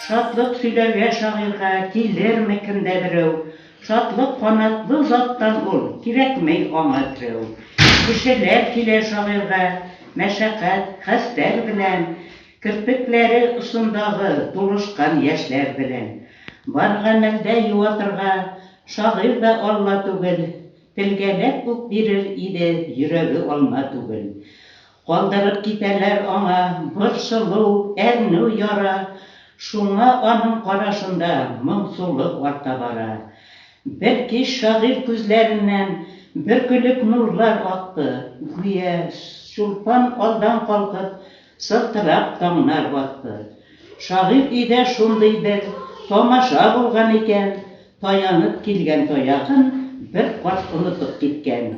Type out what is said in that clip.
Шатлык сөйләргә шагыйрьгә килерме кем дә берәү? Шатлык канатлы заттан ул, кирәкми аңа терәү. Кешеләр килә шагыйрьгә мәшәкать, хәстәр белән, Керпекләре очындагы тулышкан яшьләр белән. Бар гамәлдә юатырга шагыйрь дә Алла түгел, Телгәләп үк бирер иде, йөрәге алма түгел. Калдырып китәләр аңа борчылу, әрнү, яра, Шуңа аның карашында моңсулык арта бара. Бер кич шагыйрь күзләреннән бөркелеп нурлар акты, Гүя Чулпан алдан калкып, сылтырап таңнар атты. Шагыйрь өйдә шундый бер тамаша булган икән, Таянып килгән таягын бер карт онытып киткән.